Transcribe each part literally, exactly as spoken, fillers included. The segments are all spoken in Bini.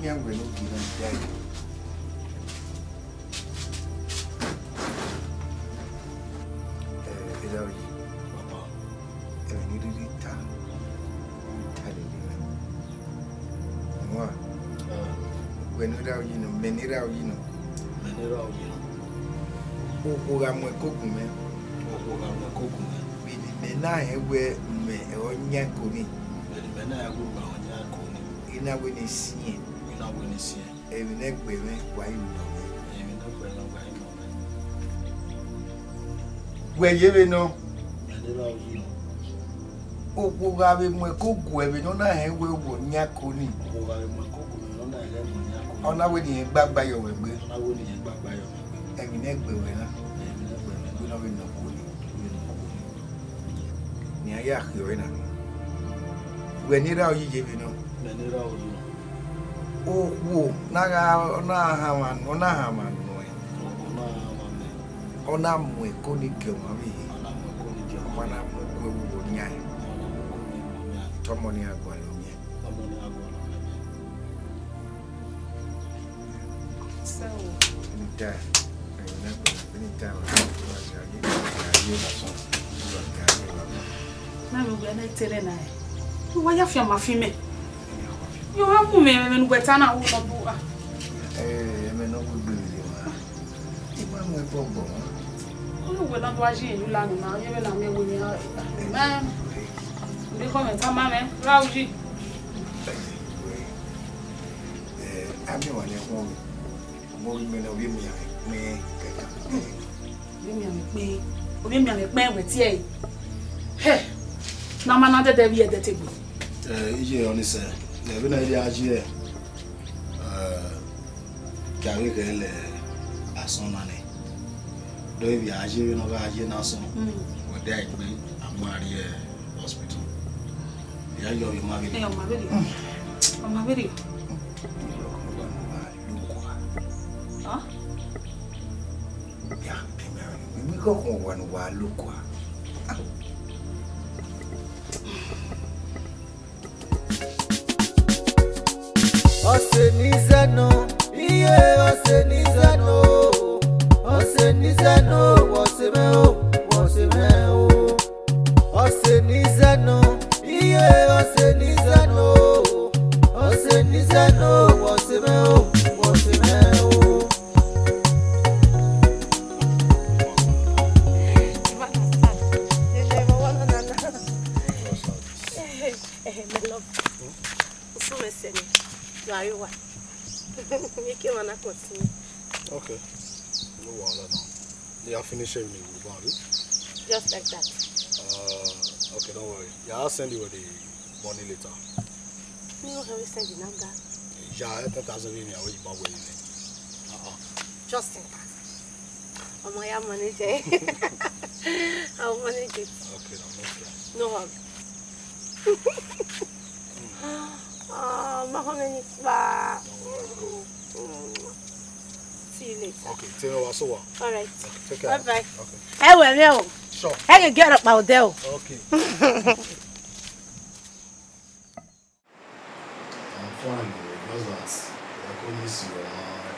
Iran wẹ ne ogie na ya ẹre. Eh, erha oyi, papa, ẹmwẹ ne I rhirhi ta, I ta lele mwẹ. Wa, wẹ ne erha oyi nọ, mẹ ne erha oyi nọ. Mẹ ne erha oyi nọ. Okhuo gha mu ẹko gu mwẹ. Okhuo gha mu ẹko gu mwẹ. Vbene imẹ na rẹn wẹ mẹ ọ yan ẹko nii. Vbene imẹ na rẹn wẹ mẹ ọ yan ẹko nii. I na wẹ ne I siẹn. I na wẹ ne I siẹn. Emwi ne ẹgbẹe mwẹ wa i nọ mwẹ. Emwi ne ẹgbẹe mwẹ wa i nọ mwẹ. Wẹ ye vbe nọ. Mẹ ne erha oyi nọ. Okhuo gha vbe mu ẹko gu ẹmwẹ ne ọ na rẹn wẹ wẹ ọ yan ẹko nii. Okhuo gha vbe mu ẹko gu ẹmwẹ ne ọ na rẹn wẹ ọ yan ẹko nii. Ọ na wẹ ne irẹn gbagba yọ wẹ egbe. Ọ na wẹ ne irẹn gbagba yọ wẹ egbe. Emwi ne ẹgbẹe mwẹ na. Emwi ne ẹgbẹe mwẹ na. Wẹ ne ọ vbe nọ ẹko nii. Wẹ ne ọ nọ ẹko nii. Ne iran ya khiọ ẹre na. Wẹ ne erha oyi ye vbe nọ. Mẹ ne erha oyi nọ. Okhuo na gha, ọ na hanmwa, ọ na hanmwa nọ ẹn. Okhuo na hanmwa nọ ẹn. Ọ na mu ẹko ni gie ọmwa vbe ehe. Ọ na mu ẹko ni gie ọmwa. Ọmwa na mu ẹko ẹvbo yan ẹn. Ọmwa na mu ẹko ẹvbo yan ẹn. Te ọmọ ni a gualọ miẹn. Te ọmọ ni a gualọ miẹn. So, anytime, anytime, anytime, na vbe wẹ na tere na ẹ. Wa ya fian ma fi mẹ. Yo, wa mu mẹ, mẹ, mẹ, wẹ ta na, wo nọ bu, ah. Eh, mẹ nọ bu gbe vbe wa. I ma mu ẹbọ gbọ wa. Unu wẹ na do a ji elu lanu na, ye vbe na mẹ wẹ ni, ah, mẹ. Nde kọ mẹ, ta ma mẹ, ra uji. Eh, a miẹn wa ne ẹkhuọnmwi. Mo ghi mẹ ne ovbi emianmwẹ kpẹẹn kẹkan. Ovbi emianmwẹ kpẹẹn, ovbi emianmwẹ kpẹẹn wẹ tie ẹre. Hẹ, ne a ma na dẹdẹ vbiẹ ẹdẹ te gbe. Eh, iye ọnii sẹ, eh, vbene a ya ye, eh, Gari ghẹ lẹ asọn na nẹ. Do ivbi a ye vbene ọ gha ye na asọn. Mm. Wẹ de egbe a mu a rrie hospital. Ya yọ vbe ma vbe. Eh, ọ ma vberriọ. Ọ ma vberriọ. Huh? Ya, mi khọkhọ wa ne wa lo kua. Ọse ni zẹ nọ, iye ọse ni zẹ nọ, ọse ni zẹ nọ, wọ se mwẹ o, wọ se mwẹ o. Ọse ni zẹ nọ, iye ọse ni zẹ nọ, ọse ni zẹ nọ, wọ se mwẹ o, wọ se mwẹ o. Eh, my love. Usun mẹ sẹ nẹ, you are real one. Make him wanna continue. Okay. No wahala now. They are finishing me with one. Just like that. Uh, okay, don't worry. Yeah, I'll send you the money later. You know how we send the number? Yeah, ten thousand in here, where you buy where you need. Uh-uh. Just ten thousand. Ọmọ ya manage. I'll manage it. Okay, no, no stress. No hug. Oh, my home in Don't worry, go. See you later. Okay, tell me what's over. All right. Okay, take care. Bye bye. Okay. Ẹ wẹ mẹ o. Sure. Ẹ gẹ gẹ ọ̀rọ̀ pa ọdẹ o. Okay. I'm fine, o, just that I couldn't miss you, uh,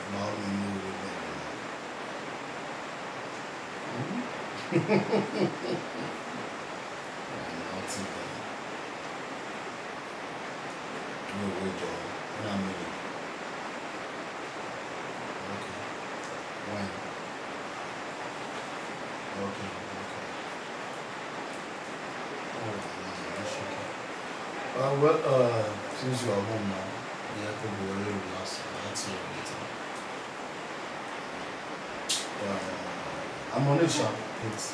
about me, you, you, you. Hmm? Nothing, man. No, wait, Joe. When I'm ready. Okay. When? Okay, okay. Oh, no, no, that's okay. Uh, well, uh, since you are home now, yeah, I could be very relaxed. I'll see you later. Uh, I'm on it, sha. It's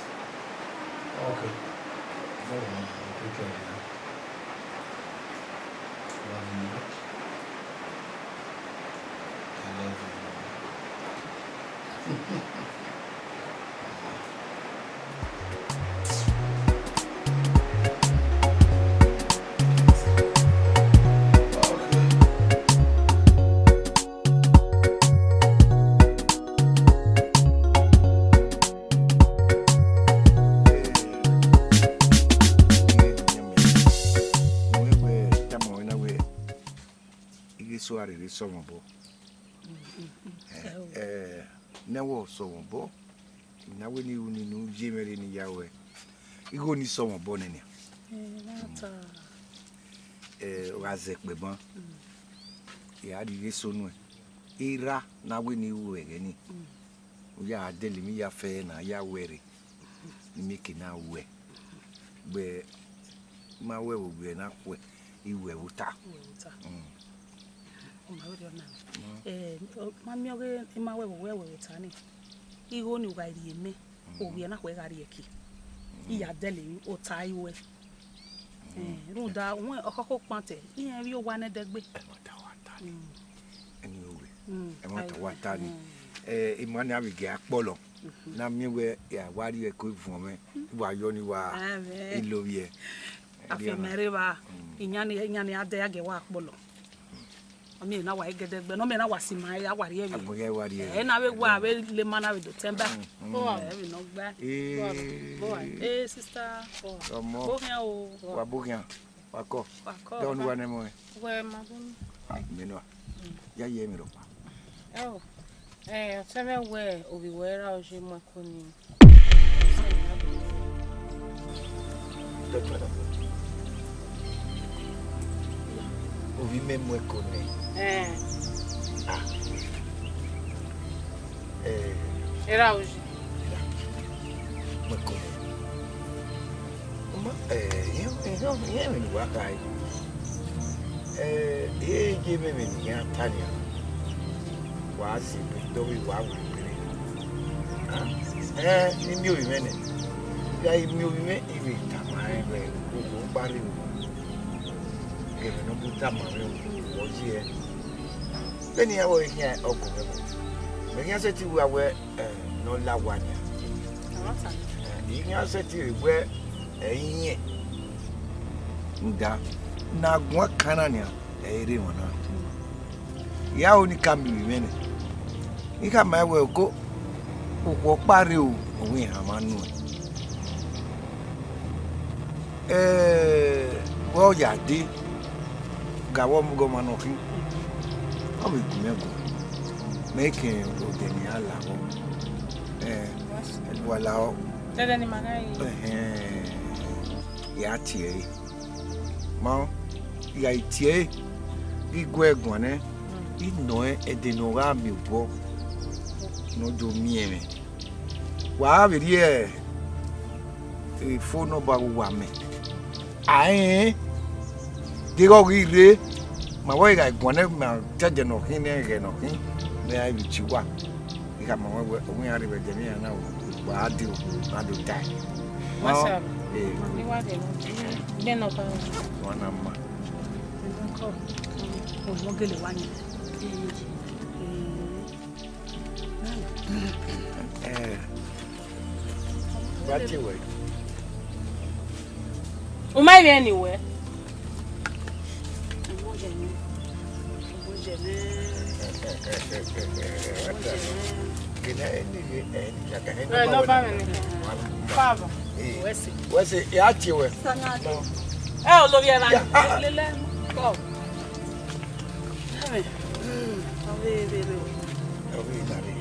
okay. No, no, no, take care, yeah. Love you. I love you. Eso a rherhe sẹ ọmwa obọ. Eh, eh, ne wẹ ọ sẹ ọmwa obọ, ne a wẹ ne I ru ni ne u ye mwẹ rre ne I ya ruẹ. Igho ni sẹ ọmwa obọ nẹ nian. Eh, ọ gha zẹ kpẹ ban, I gha rhie igho eso nuẹn. Erha ne a wẹ ne I ru ẹghẹ ni, u ya dẹlẹ emwi ya fẹ ne a ya wẹ rre. Ne I mieke na ruẹ. But ma wẹ vbe owiẹ na khuẹ, I ruẹ vbe ota. Uwẹ vbe ota. Mm. Ọ ma vberriọ na. Mm. Eh, ọ ma miẹn ọghe I ma wẹ vbe uwẹ ruẹ vbe ota ni. Igho ni u gha rhie mẹ, mm, owiẹ na khuẹ gha rhie ẹki. Mm. I ya dẹlẹ emwi ota I ruẹ. Mm. Eh, rhunmwuda, wẹ ọkhọkhọ kpantẹ, irẹn vbe owa nẹdẹgbe. Ẹmwata wa ta ni. Mm. Ẹni ovbe. Mm. Ẹmwata wa ta ni. Mm. Eh, I ma ne a vbe gie akpọlọ. Mhm. Ne a miẹn wẹ, ya wa rhie ẹko vuọn mwẹ, wa yọ ni wa, amen, I lovbiẹ. Afianma rre evba, mm, iyan ni, iyan ni a dẹ ya gie wa akpọlọ. Ọ miẹn na wa i gẹdẹgbẹ, ne ọ miẹn na wa si ima, a wa rhie ẹvbi. Agbọn ya wa rhie ẹvbi. Ẹ na vbe wa vbe le ma na vbe do tẹn ba. Mm, mm. Ẹ vbe nọ gba. Eh. Go on. Eh, sister. Ọmọ. Boghian o. Wa boghian. Wa kọ. Wa kọ. Dọ nu wa nẹ mọ ẹ. Wẹ ma bu ni. Ai, mẹ nọ. Ya ye mi rọkpa. Ẹ o. Ẹ, ọ tẹ mwẹ wẹ ovbi wẹ ra ọ ye mu ẹko ni. Ovbi mẹ mu ẹko nẹ. Ẹ. Ah. Eh, era hoje. Mu ẹko nẹ. Ma, eh, iran, iran, iran vbe ne uwa kha re. Eh, e ye vbe vbe ne iran ta nian. Wa si egbe, dọghe wa wẹ egbe rre. Ah, eh, I miẹn ovbi mwẹ nẹ. I gha miẹn ovbi mwẹ, I vbe tama rẹn wẹ, okhuo ọkpa rre o. Ghẹ vbe ne ọ bu tama mwẹ o, wẹ ọ ye ẹe. Vbene iran vbe khian ọgọ mwẹ vbo, mẹ khian sẹtin wẹ, wẹ, eh, ne ọ la owa nian. Ọmọta. Eh, I khian sẹtin re wẹ, ẹ i yẹn. Rhunmwuda, ne a guan kan na nian, ẹ i re emwa na. I gha ho ne I ka miẹn ovbi mwẹ nẹ, I khama ẹn wẹ, oko, okhuo ọkpa rre o, ọ wẹ iran ma nuẹn. Eh, vbe ọ ya dee, ga vbe ọmọ ọmwa nọ khin, ọ vbe gu mwẹ guan, mẹ i ke odẹ ne iran lahọ. Eh, ẹdẹ uwa lahọ. Dẹdẹ ne ima gha re. Ẹhẹn, I a tie ẹre. Ma, I gha tie ẹre, I gu ẹre guan nẹ, I nọ ẹn ẹdẹ ne ọ gha miẹn obọ ne ọ do miẹn mwẹ. Wa vbe rhie phone number vbe uwa mẹ. A rẹn, deghẹ ọ ghi rre, ma vbe gha guan nẹ, ma te ẹdẹ ne ọ khin nẹ, ẹghẹ ne ọ khin, mẹ ra vbe tie uwa. I khama ruẹn wẹ, ọ wẹ iran rre vbe ẹdẹ ne iran na ru, wa gha dee, ma do tae. What's up? Eh. Ni wa de, gbẹn nọ ba. Wa na ma. Ọmọ gele wa ni. Eh. Eh. Wa tie wẹ. U ma vbe ni wẹ. Ẹ, nọ ba mwẹ nẹ. Father. Eh, wẹ sẹ, ya tie wẹ. Ẹ, olori ẹmwa. Ya, ah, ah. Lele. Come. Amen. Mm, ọ vbe rre o. Ọ vbe na rre.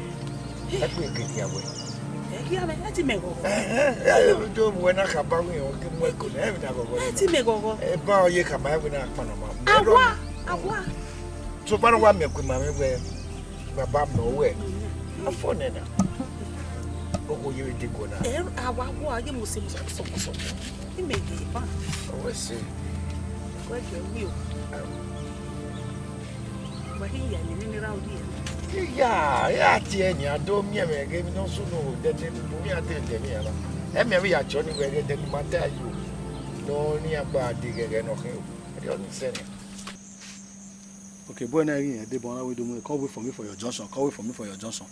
Ẹ kpe ke dia wẹ. Ẹ gia mwẹ, ẹ ti mẹ ghọghọ. Ẹ, ẹ, ẹ, ẹ, do mu wẹ na khaba wẹ, ọ ke mu ẹko nẹ, ẹ vbe na ghọghọ. Ẹ ti mẹ ghọghọ. Ẹ ba ọ ye khama, ẹ vbe na kpọnọ ma. Awa, awa. So far wa mẹ ku ma mwẹ wẹ, baba mẹ wẹ. Afọ nẹ na. Ogo ye vbe diguọ na. Ẹ, awa, awa, ye mu se mu sọ, sọ, sọ. Imẹ ye ba. Ọ wẹ sẹ. Wẹ gẹ wi o. Wẹ hi ya ni ni ra wi. Iya, ya tie ni a do miẹn mwẹ ghe emwi ne ọ sunu dẹdẹ, bu mi a dee dẹ ni a na. Ẹ miẹn vbe ya chọ ni wẹ ghe dẹ ni ma ta yo. No ni a gba de ghe ghe nọ khin o. Ẹ di ọ ni sẹ ni. Okay, boy, na ghi ẹdẹ bọ na we do mu, come wait for me for your junction, come wait for me for your junction.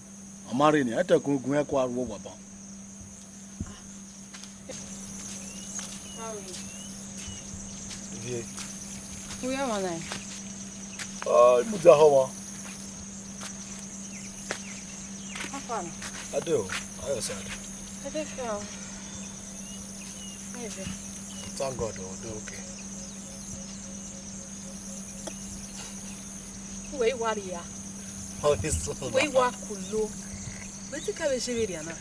Ọ ma rre ni, ẹ te gun gun ẹ kua ru owa ban. How are you? Viẹ. Where am I? Oh, imudia họmwa. How far? I do. How your side? I dey feel. Maybe. Thank God, oh, do okay. Wẹ i wa rria. Ọni sunu. Wẹ i wa kulo. Wẹ te ka vbe je vberriọ na.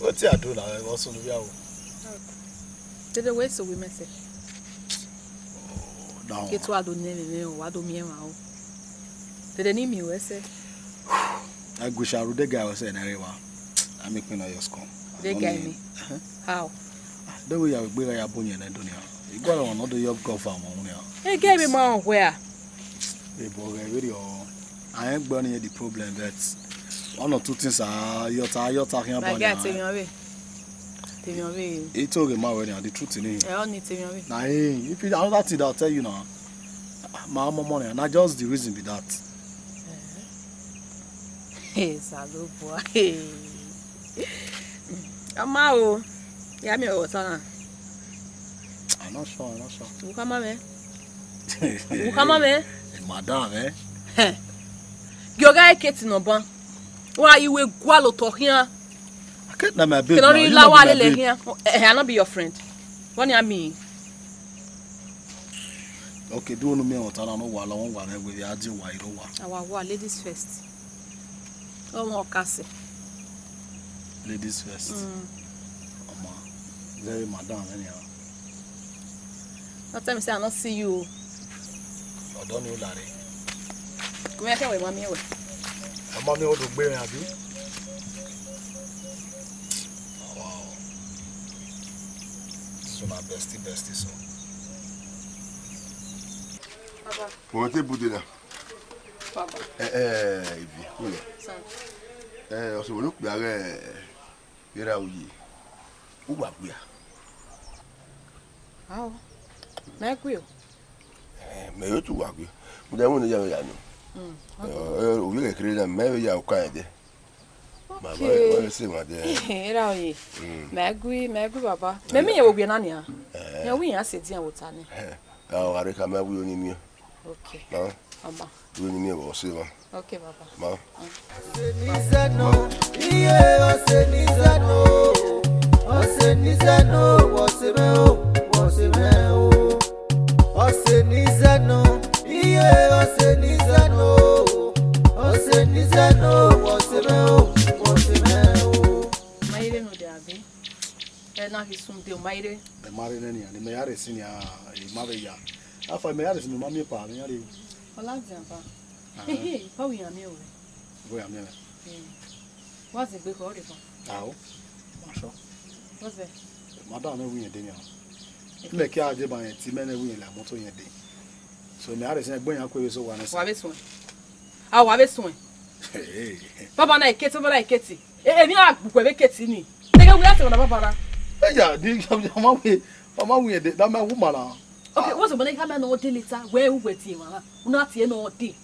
Wẹ te a do na, wẹ sunu vbe aro. Dede wẹ so wẹ mẹ sẹ. Ke tu a do nẹ mwẹ, wa do miẹn mwa o. Dede ne I miẹn ruẹ sẹ. Agbesha ru de guy wẹ sẹ ne a rre wa. A miẹn ikpẹn na just come. De guy mi. How? De wẹ ya gbe gha ya bu yẹn nẹ do nia. I gualọ wọn nọ de yọ gọ fa wọn nia. E guy mi ma wọn wẹ a. Ebo ghẹ vberriọ, I ain't gbọ ni the problem, but one or two things a yọta yọta khian. My guy, tell me of it. Tell me of it. It all get married and the truth in it. Eh, only tell me of it. Nah, eh, if it's another thing that I'll tell you now, my mom money, and na just the reason be that. Hey, Salobo. Hey. Ama o. Ya mi o sana. I'm not sure, I'm not sure. Ukama me. Ukama me. Madam, eh? Heh. Gioga eketi nọ ban. Wa iwe gualọ otọ khian. I can't na my babe. Can only la wa lele khian. Eh, I no be your friend. What do you mean? Okay, do you know me what I don't know what I want to wear. I do why you want. Our war, ladies first. Ọmọ ọkasẹ. Ladies first. Mm. Ọmọ, very madam anyhow. Don't tell me say I no see you. Ọdọ ni o lare. Kò yẹ kẹ wẹ ma miẹn wẹ. Ọmọ mi o do gbe rẹn abi? Wow. So na bestie bestie so. Baba. Mo te bude na. Baba. Eh, eh, ibi, kule. Sir. Eh, ọsẹ wo ló pè ààrẹ yẹra oyè? Ó wà gbé a. Ao. Mẹ gui o. Eh, mẹ yóò tún wà gbé. Mo dẹ wọn ya ya no. Mm. Eh, òwe kẹkẹrẹ na, mẹ ya ọka ẹdẹ. Mama, okay. Wọ́n ṣe wọn dẹ. Era oyè. Mm. Mẹ gui, mẹ gui baba. Mẹ mi yẹ wo gbé na nia. Eh. Yẹ wi yan se dian wo ta ni. Eh. Àwọn àrẹ ká máa wí oní mi. Okay. Mama. Ọba. Wí oní mi wọ ṣe wọn. Okay, baba. Mama. Ọsẹ ni zẹnu, iye ọsẹ ni zẹnu, ọsẹ ni zẹnu, wọ ṣe mẹ o, wọ ṣe mẹ o. Ọsẹ ni zẹnu, iye ọsẹ ni zẹnu, ọsẹ ni zẹnu, wọ ṣe mẹ o, wọ ṣe mẹ o. Ma ire no de abi? Ẹ na ghi sun de, ọ ma ire. Ẹ ma rre nẹ nian, ne mẹ ya rre sin nian, I ma vbe ya. Afa, mẹ ya rre sin, mẹ ma miẹn epa, mẹ ya rre. Ọ ladian ba. Aha. Hehe, bọ wẹ iran miẹn ruẹ? Bọ iran miẹn mwẹ? Eh. Wa zẹ egbe khẹ ọ rre fan. Ao, ma sure. What's that? Madam, mẹ wẹ irẹn de nian. Mẹ ke a je ba rẹn ti mẹ ne wẹ irẹn la moto irẹn de. So mẹ a rre sin ẹgbẹ iran ku vbe so wa nẹ sẹ. Wa vbe suẹn. A wa vbe suẹn. Hey. Baba na ekete, baba na ekete. E, emwi a gbugbẹ vbe ekete ni. Tẹgẹ wẹ a sẹ na baba na. Eya, di, ọma wẹ, ọma wẹ de, da mẹ wu ma na. Okay, what's the money? Come and no dey later. Where who were tie mama? Una tie no dey.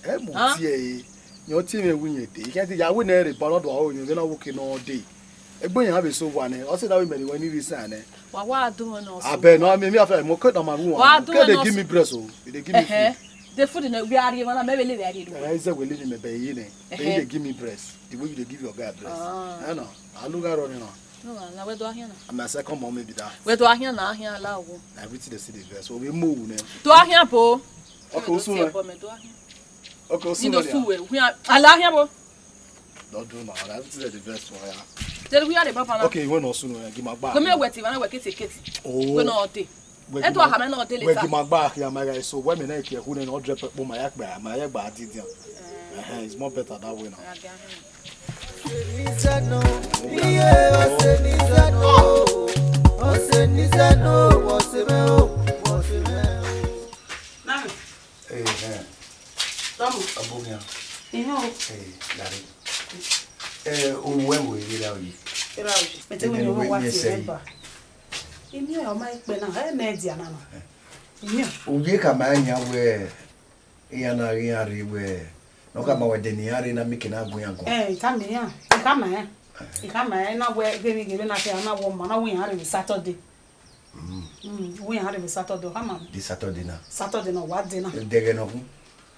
Ẹ mọ tie e. Yẹn tie mwẹ wu yẹn de. Ikẹn ti ya wẹ nẹ rre ba na do aro yẹn vbe na wo ke nọ de. Egbe yẹn a vbe so wa nẹ. Ọ sẹ da wẹ mẹ ni wẹ ni rre isan nẹ. Wa wa do no so. Abẹ no, mi mi afẹ mo ke da ma ru wa. Wa do no so. Ke dey give me breast o. You dey give me food. The food na we are here, man. Me be le we are here. Ẹ, ẹ, ẹ wẹ le ni mẹ bẹ yi nẹ. Bẹ yi dey give me breast. The way you dey give your guy breast. Ah. Ẹ na, a look at running now. No, na we do ahian na. I'm a second mommy be that. We do ahian na, ahian la wo. Na everything dey see the best. So we move nẹ. Do ahian po. Okay, osu na. Me do ahian. Okay, osu na. Ni do su we. We are ala ahian po. Don't do now. Everything dey the best for ya. Tell we are the papa na. Okay, you want osu na. Give my back. Go me wet, man, we kete kete. Oh. We no dey. Ẹ to a khama nọ de later. Wẹ gi ma gba akhia ma gha eso, wẹ mẹ na ke hu nẹ nọ drẹ pẹkpo ma ya gba, ma ya gba didian. Eh, it's more better that way now. Nami. Eh, eh. Tọmọ. Abonia. Ihe o. Eh, Larry. Eh, o wẹ wo ira oyi. Ira oyi. Mete mi ni wo wa ti ba. Imi ọ ma ikpe na, ẹ mẹ dia na na. Imi ọ. Ovie khama yan wẹ, iran na ghi iran rre wẹ, ne ọ khama wẹ de ne iran rre na, mike na gu iran guan. Eh, I khama iran, I khama iran. I khama iran na wẹ, vbene ghe vbe na kẹ, na wẹ ọma, na wẹ iran rre vbe Saturday. Mm. Mm, wẹ iran rre vbe Saturday, ọ khama. This Saturday na. Saturday na, wa de na. Dẹghẹ nọ khin.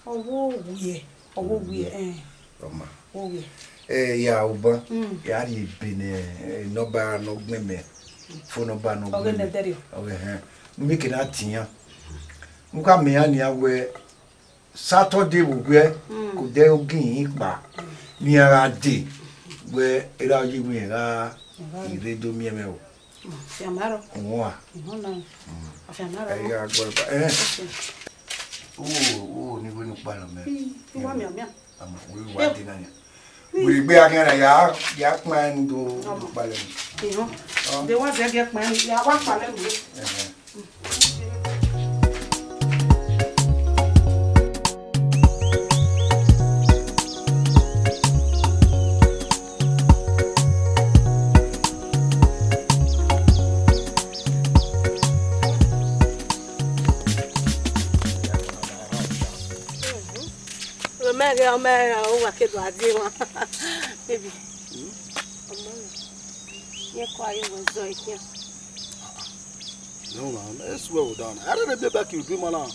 Ọ wo wiẹ, ọ wo wiẹ, eh. Ọma. Wo wiẹ. Eh, ya oban, ya rhie ebe ne, eh, nọmba ne ọ gbẹn mẹ. Phone number ne ọ gbẹn mẹ. Ọghe nẹ dẹrriọ. Ọghe hẹn. Mike na tian. Mu ka mẹ iran nian wẹ, Saturday vbe uwẹ, mm, ke odẹ ogihin kpa, ne iran gha dee, wẹ erha oyi wẹ iran gha, iran gha rre do miẹn mwẹ o. Mm, fian ma rọ. Wọn a. Ihọn na. Mm. Fian ma rọ. Ẹ ya gbọ ba. Eh. Okay. O, o, ni wẹ ne u kpa nọ mẹ. Mm, u wa miẹn, miẹn. Ama, wẹ wa dee na nia. Wẹ gbe a khian na ya, ya kpa ẹn do, do kpalẹ. Ihọn. Ọ. De wa zẹ gẹ kpa ẹn, ya wa kpalẹ mu. Ẹhẹn. Mẹ ghẹ ọmọ ẹre ra, uwa ke do a die wan. Baby. Hmm? Ọmọ na. Ye ko aye wẹ zọ ikhian. No, man. I swear we down. I don't know back you do, man.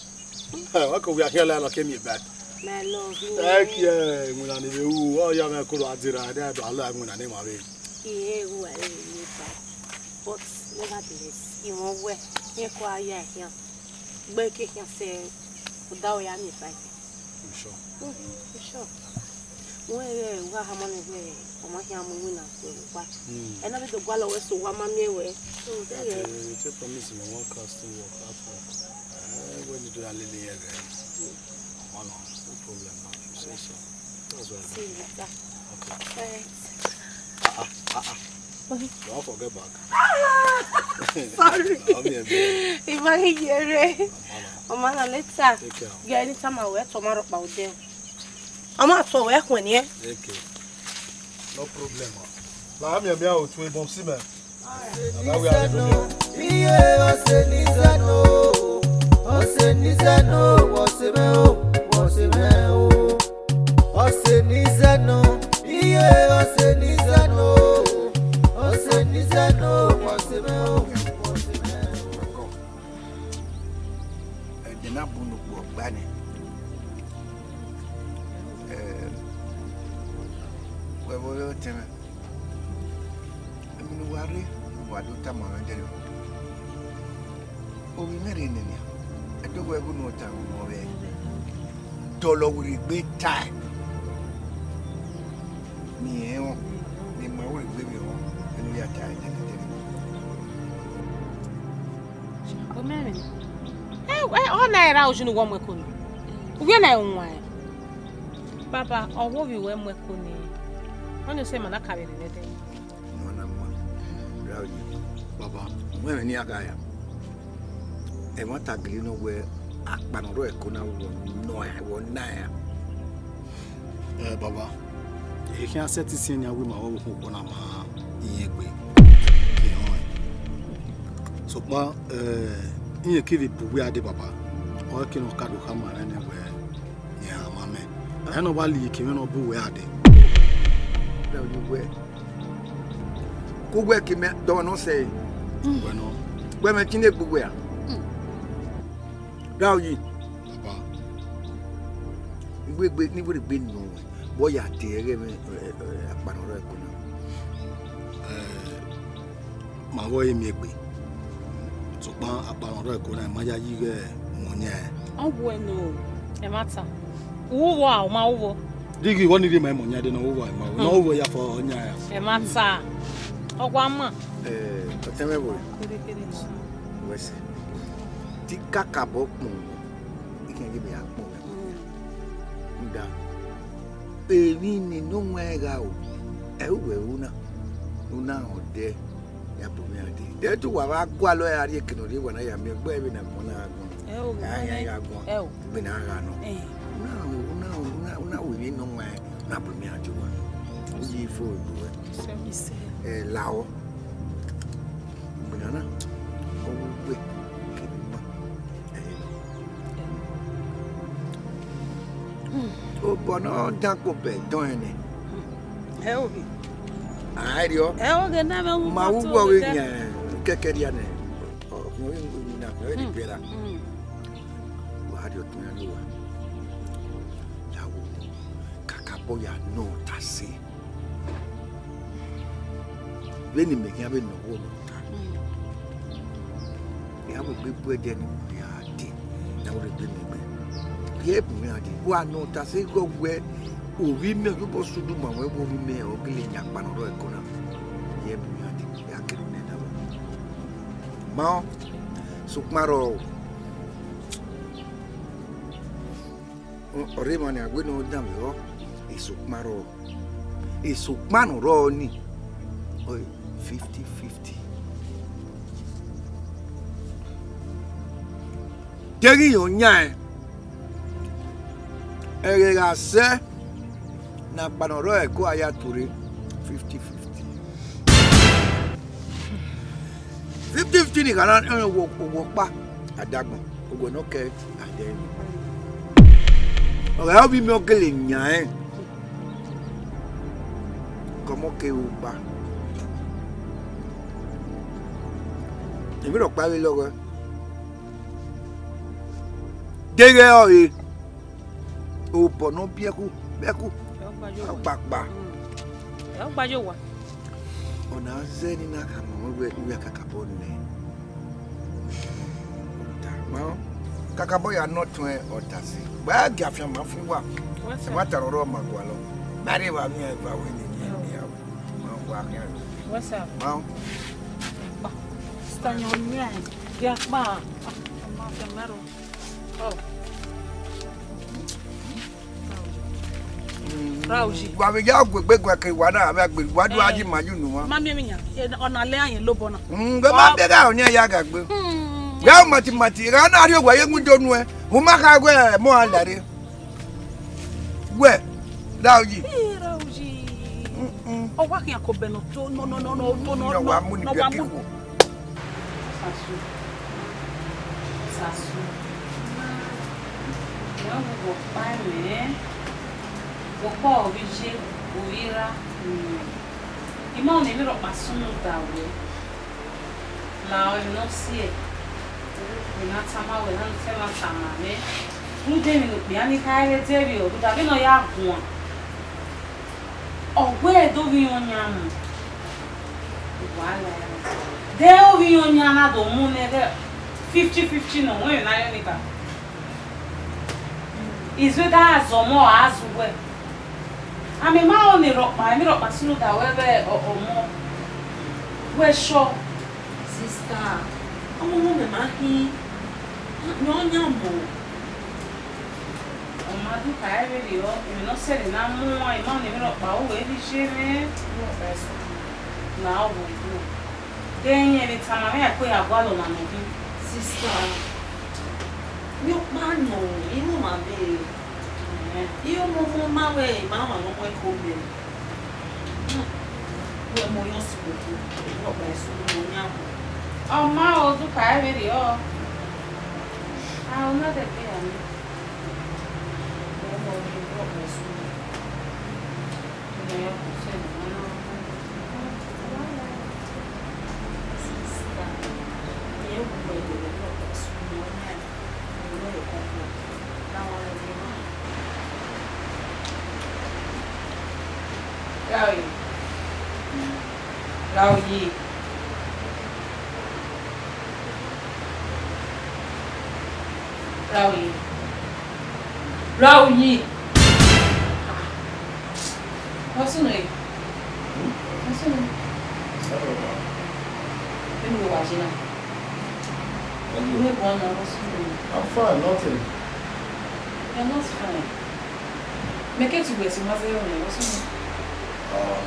Hey, what can we hear like came here back? My love, you. Thank you. When I need you, oh yeah, man, could I did I do I like when I name my baby. He who I really need back. But nevertheless, he won't wear. Ye ko aye ikhian. Gbe ke ikhian sẹ, u da ya miẹn ba. You sure? Mm, you sure? Wẹ, wẹ, wa ha ma ne wẹ, ọmọ khian mu iwinna wẹ vbe owa. Mm. Ẹ na vbe do gualọ wẹ so wa ma miẹn wẹ. So, de Okay, ye. You take promise me one casting work, hard work. Eh, when you do that, Lily, yeah, guy. Mm. Come on, no problem, man. You say so. That's what I See you later. Okay. Thanks. Ah, ah, ah, ah. Don't forget bag. Sorry. I'll be a bit. Imagine yere. Ọmọ na later. Take care. Yeah, anytime I wear tomorrow, I'll do. Ọmọ na tọ wẹ khuẹn niẹn. Okay. No problem, man. La mi mi a otu ebọn si mẹ. Ọse nizẹ nọ, iye ọse nizẹ nọ, ọse nizẹ nọ, wọse mẹ o, wọse mẹ o. Ọse nizẹ nọ, iye ọse nizẹ nọ, ọse nizẹ nọ, wọse mẹ o, wọse mẹ o. Ẹdẹ na bu unu kpo ọgba nẹ. Ẹ, wẹ vbe ọre ọtẹn mwẹ? Emwi ne uwa rre, uwa do tama mwẹ dẹrriọ. Ovbi mwẹ rre nene, ẹdẹ wẹ ẹghẹ unu ọ ta mwẹ ọmọ vbe dọlọ werriegbe tae. Ne irẹn rẹn, ne ima werriegbe vbe rẹn, enu ya ta ẹdẹdẹdẹ. Omẹmwẹ. Ẹ, ẹ, ọ na ra ujunu wọ mu ẹko ni. Uwẹ na ẹ wan. Baba, ọ wo vbe wẹ mu ẹko ni. Ọ ni sẹ ma na ka vbe rre nẹdẹ. Nọ na mu ra oyi. Baba, mu ẹmwẹ ne iran gha ya. Ẹmwata gele nọ wẹ akpa ne ọ rrọọ ẹko na wọ nọ ya, wọ na ya. Eh, baba, ekhian sẹtin siẹn nian wẹ ima vbe ọvbokhan okhuo na ma rẹn egbe ke họn ẹn. Sokpan, eh, irẹn kevbe bu uwẹ a dee, baba, ọ i ke ne ọ ka do khama rẹn nẹ wẹ, rẹn a ma mẹ. Ẹ ne ọ wa la iyeke mwẹ ne ọ bu uwẹ a dee. Rẹ oyi wẹ, ke uwẹ ke mẹ dọmwa ne ọ sẹe. Wẹ nọ. Wẹ mẹ tine gbe uwẹ a? Ra oyi. Baba. Iwegbe, ne iwegbe nọ wẹ, vbe ọ ya te ẹghẹ mwẹ, ẹ, ẹ, akpa ne ọ rrọọ ẹko na? Eh, ma vbe ọre miẹn egbe. Sokpan akpa ne ọ rrọọ ẹko na, ma ya yi ighẹ mẹ ọ yan ẹn. Ọ wẹ nọ, ẹmwata. U vbọ a, ọ ma u vbọ. Dighi vbọ ni rhie ma mẹ ọ yan ẹn, de ne ọ vbọ a, ma u vbọ. Ne ọ vbọ ya fọ ọ yan ẹn. Ẹmwata. Ọ wa ma. Eh, ọtẹn mwẹ vbo? Kere kere nọ. Wẹ sẹ. Te I kakabọ kpọnmwẹ, I khian ye mẹ ya kpọnmwẹ. Rhunmwuda, emwi ne nọ wan gha ru, ẹ i ru wẹ ru na, ne u na rẹn odẹ, ya bu mwẹ a dee. Dẹ te uwa vbe gualọ ẹre a rhie eke ne ọ rhie, wa na ya miẹn, gbe vbene agbọn na gha guan. Ẹ o, a ya ya guan. Ẹ o. Vbene a gha nọ. Eh. U na, u na, u na, u na ru emwi nọ wan, na bu mwẹ a dee uwa. U ye fo egbe ruẹ. Sẹ mi sẹ. Ẹ, lahọ. Vbene na, ọ wu wẹ, kevbe ima. Ẹ, obọ ne ọ dan kpo obọ dọn ẹn nẹ. Ẹ o ghe. A rriọ. Ẹ o ghe na vbe wu ma wu vbọ vbe yan kẹkẹ rria nẹ. Ọ, ọ, ọ, na, ọ, ọ, biẹra. Wa rhie ọtẹn ya ye uwa. Ya wo, kakabọ ya nọ ta sẹ. Vbene imẹ khian vbe nọ ọghuọmọ ta. Mm. Iran wegbe bu ẹdẹ ni, iran dee, iran wegbe miẹn egbe. Ye bu iran dee. Wa nọ ta sẹ ighẹ wẹ ovbi mẹ, ọ yobọ sẹ udu ma wẹ, ovbi mẹ ọ gele yan akpa ne ọ rrọọ ẹko na. Ye bu iran dee, ya kere nẹ da wẹ. Ma ọ, sokpan rrọọ o. Ọ rre emwa ne a wẹ ne ọ danmwehọ, sokpan rrọọ. Sokpan ne ọ rrọọ ni, ọ fifty fifty. Deghẹ ọ yan ẹn, ẹghẹ gha sẹ ne akpa ne ọ rrọọ ẹko a ya tuorre, fifty fifty. Fifty fifty ni gha na, ẹ, owẹ, owẹ ọkpa a da agbọn, owẹ ne ọ kẹ a da ẹre. Ọ gha re ovbi mẹ ọ gele yan ẹn, ke ọmọ ke ru kpa. Emwi rhọkpa vbe lọghọe. Deghẹ ọre, obọ ne ọ biẹ ku, biẹ ku. Ẹ ọ gba ye owa. Ọkpakpa. Mm. Ẹ ọ gba ye owa. Ọna zẹ ne I na khama ruẹ wẹ, u ya kakabọ nẹ. Ọta, ma kakabọ ya nọ tuẹn ọta si. Wa gie afianma fi uwa. Wẹ sẹ. Wa ta rọrọ ma gualọ. Ma rre evba vbe iran eva wẹ ne I miẹn nia. Ma wa khian. Wẹ sẹ. Ma. Kpa. Sista yan ọ miẹn. Gie a kpa. Ah, ọ ma fianma rro. Oh. Ra uyi. Wa vbe ya gu egbe guẹ ke wa na vbe gbe, wa do a yi ma yu nu wa. Ma miẹn emwi yan, ọna lẹ a yan lobọ na. Mm, vbe ma bẹghe ọnii ya gha gbe. Hmm. Vbe mati mati, gha na rhie owa ye mu do nuẹ. U ma kha wẹ mọ a lare. Wẹ, ra uyi. Ii, ra uyi. Mm, mm. Ọ wa khian ke obẹ nọ to, nọ, nọ, nọ, nọ, to, nọ, nọ, wa mu ni nọ, wa mu. Sasu. Sasu. Wẹ wu vbe ọkpa mwẹ, vbe ọkpa ovbi iye, ovbi erha, mm. I ma ne emwi rhọkpa sunu da wẹ. La emwi ne ọ si ẹe, emwi ne a tama wẹ, ne a tama mwẹ. Rhunmwuda emwi ne okpia ni kha re dee vbe ọ, rhunmwuda vbene ọ ya guan. Ọ wẹ do vbe iran ọyan mu. Wala. De ovbi iran ọyan na do mu nẹ, fifty fifty nọ, wẹ emwi ne a rẹn ni ba. Izue da zọ ọmọ, a zọ uwẹ. A miẹn ma rẹn ọnii rhọkpa, emwi rhọkpa sunu da wẹ vbe ọ-, ọmọ. Wẹ sure. Sista, ọmọ ne mẹ ma khin, ne ọ yan mọ. Ọ ma do kha ẹre vberriọ, emwi ne ọ sẹrriọ na mu uan, I ma ne emwi rhọkpa ru wẹ vbe iye mwẹ. Na ọ vbe obo. De irẹn vbe tama mwẹ, a i kue ya gualọ ọna nọ khin. Sista, miẹn ọkpa nọ, I ru ma vbe. Ẹhẹn. I ru ọmọ ma wẹ, I ma ma ne ọ mu ẹko mẹ. Wẹ mọ yọ sikoko, ọ gba ẹse ne ọ yan. Ọ ma o, Ozuka, ẹ vberriọ. A, ọ na dẹgbe ya nẹ. Wẹ mọ yọ, ọ gba ẹse ne ọ yan. Sister, ẹ wẹ, ọ gba ẹse ne ọ yan. Ra uyi. Ra uyi. Ra uyi. Ra uyi. What's your name? What's your name? Let me go watch it now. How are you? I'm fine, nothing. You're not fine. Make it to where you must have your name. What's your name? Uh,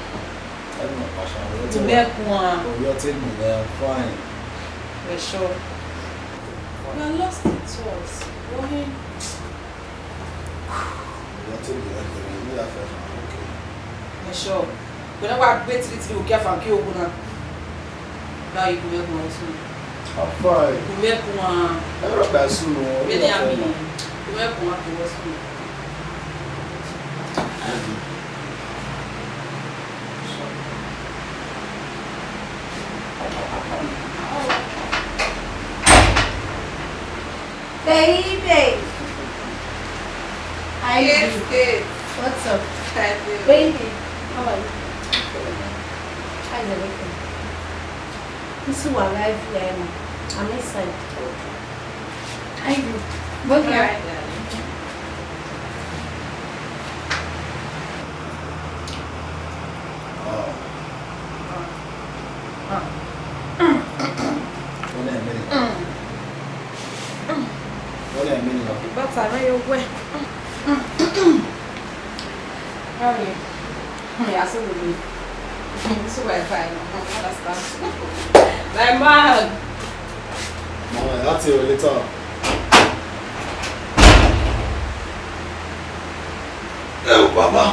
I don't know, Pasha. You're welcome. Oh, you're telling me that I'm fine. You're sure? You're lost in thoughts. Why? Ẹ sure. Wẹ ne wa gbe tititi, u gie afian kie ogun na. Na ikun mẹ kun ọsun. Afa. Ikun mẹ kun a. Ẹ rọ gba su o. Bẹ́ẹ̀ ni, àmì. Ikun mẹ kun a kò wọ́n sùn. Baby. Hi, yes, babe. What's up? Hi, babe. Baby, how are you? How's everything? This is what life, um, I'm inside. Hi, babe. All right, darling. Owẹ. Sorry. Hmm, I see the way. This is why I find. I don't understand. My man. Mama, I'll tell you later. Ẹ o, bàbá.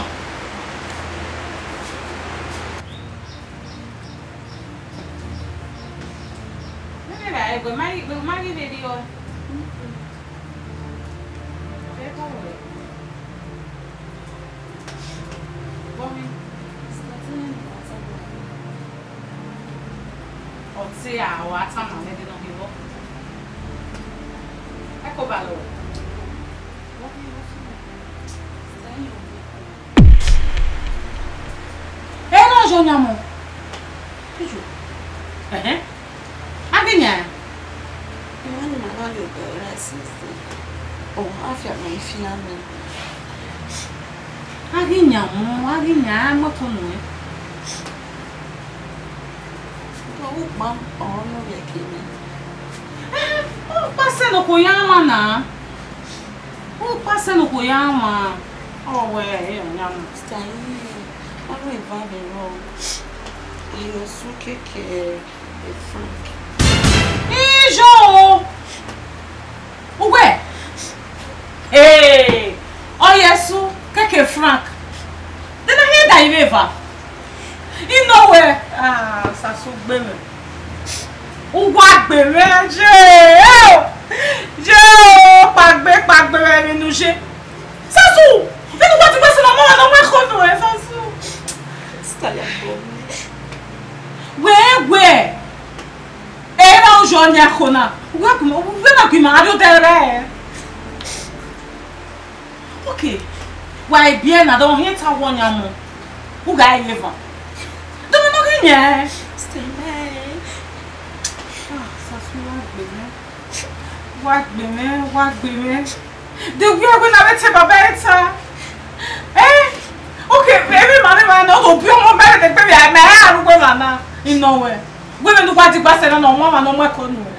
Nene ra egbe ma, egbe ma ghi vbe rriọ. Vbe ẹbọ ruẹ. Vbọ mwẹ? Ọ te a, ọ a tama mwẹ de nọ kevbọ. Ẹkobalọ. Ẹ na jọ yan mọ. Ẹhẹn. A ghi yan. Emwa ni ma na rhie obọ ra since then. Ọ, afia ma i fi na mẹ. A ghi yan mọ, a ghi yan, a mu ẹko nuẹn. Ọ wu kpa, ọ nọ vbe ẹki mẹ. Ẹ, ọ kpa sẹ ne okhuo ya mwa na. Ọ kpa sẹ ne okhuo ya mwa. Ọ wẹ, ẹ, ọ yan mwa. Sister, ọ ru eva vbe rrọọ. Ayọ su keke. Frank. Ijo! Uwẹ! Ee! Ọ ye su keke Frank. De na hiẹn da ivbe eva. I nọ wẹ, ah, Sasu gbe mwẹ. Uwa gbe mwẹ, je o! Je o! Kpagbe, kpagbe mwẹ emwi ne u ye. Sasu! Vbene uwa ti gbe sẹ ne ọ ma na mu ẹko nuẹn, Sasu. Sister, ya gbọ mwẹ. Wẹ, wẹ. Ẹ na u yọ ọniẹn ẹko na. Uwẹ gu ima, uwẹ na gu ima, a do dẹ rẹ. Okay. Wa biẹ na, dọ hiẹn ta wọ yan mọ. U gha ye van. Dọ mẹ nọ ghi yẹn. Stay there. Ah, Sasu, wa gbe mwẹ. Wa gbe mwẹ, wa gbe mwẹ. De wia wẹ na vbe te baba ẹre ta. Eh? Okay, emwi ma ne ma na, ọ do biẹ ọmọ mẹ de gbe vbe a mẹ a ru wẹ ma na. I nọ wẹ. Wẹ vbe ne uwa digba sẹ na, ne ọmwa ma ne ọ mu ẹko nuẹn.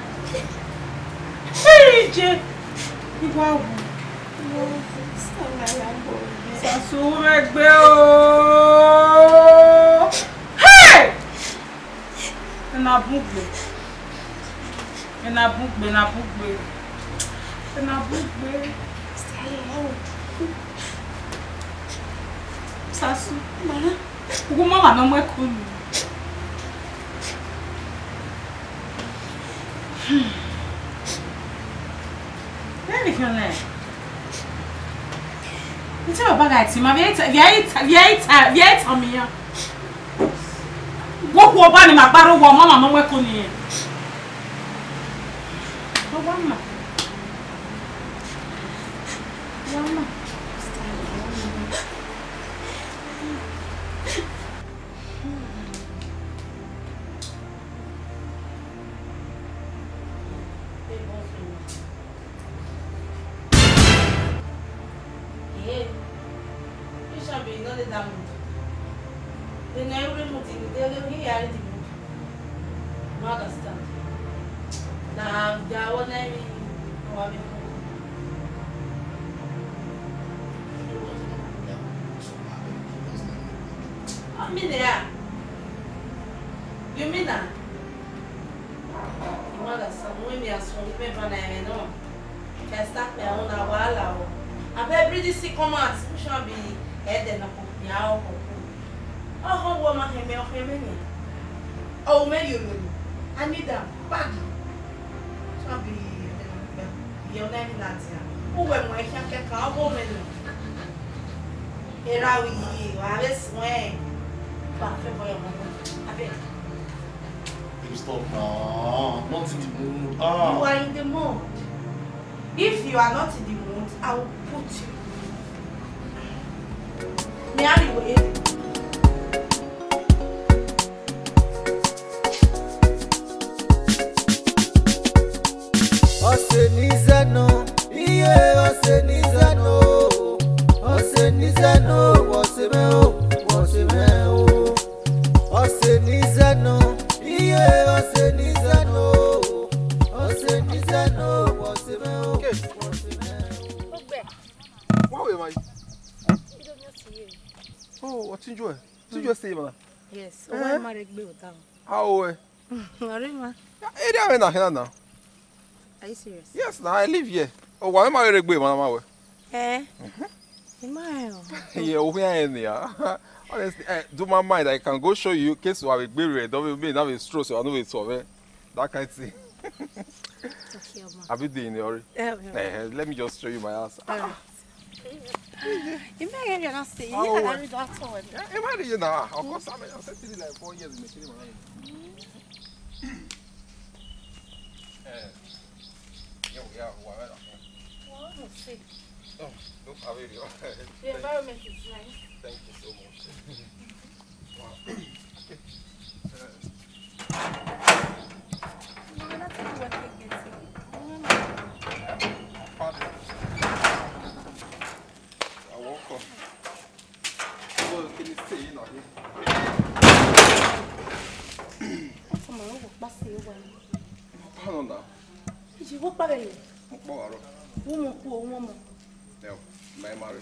Ije. I wa wu. Sasu mwẹ gbe o. Hey! Ena bun gbe. Ena bun gbe, ena bun gbe. Ena bun gbe. Sasu. Ugu mama nọ mu ẹko nuẹn. Hmm. Vbene I khian nẹ, I te baba gha tie ima, vbe a i ta, vbe a i ta, vbe a i ta, vbe a i ta miẹn iran. Wo khuo ọba ne ima gba rre owa, ọ ma ma nọ mu ẹko ne irẹn. Ọ wa ma. Ọ wa ma. Ee, Bishop, you know the damn. They never remove the, they never hear the move. You understand? Now, they are one enemy. Oh, I mean, I mean, they are. You mean that? Mother, some women are so women, but I know. First up, I own a wall. I bet British see come out, which one be head and a cook, ya or cook. Oh, how woman, him, him, him. Oh, me, you know. I need a baggy. So be, you know, not here. Who were my can't get a woman? Era we, I was when. But for my mother, I bet. Baby, stop now. Not in the mood. Ah. You are in the mood. If you are not in the mood, I will put you. Me, I will. Ọse ne I zẹ nọ, iye ọse ne I zẹ nọ, ọse ne I zẹ nọ, wẹ ọse mwẹ o, wẹ ọse mwẹ o. Ọse ne I zẹ nọ, iye ọse ne I zẹ nọ, ọse ne I zẹ nọ, wẹ ọse mwẹ o, wẹ ọse mwẹ o. Ugbẹ, Oh, Otinjue. Otinjue say man. Yes. Eh? Owa ma re gbe ota. How we? Arima. Area we na here now. Are you serious? Yes, now I live here. Oh, why am I re gbe man ma we? Eh? Ima ẹ o. Yeah, we are in here. Honestly, eh, do my mind. I can go show you. Case wa be gbe re, don't be na be stress, so I know it's over. That kind of thing. Okay, ma. Abi dey in a hurry? Yeah, yeah. Eh, let me just show you my house. All right. You may have not seen. Oh, you can well. Read that one. Yeah, am I reading now? Of course, I mean, I said to you like four years in the city, man. Eh, yeah, yeah, well, well, okay. Well, let's see. Oh, look, I really. The environment is nice. Thank you so much. Wow. Okay. Uh, Mama, that's what we're getting. Pardon. You're welcome. Well, can you stay in here? Ọtọ ma, ọ wọ kpa se wa. Pardon now. Iji wo kpa vbe ni? Mo kpa wa rọ. Wo mo ku o, wo mo. No, my marry.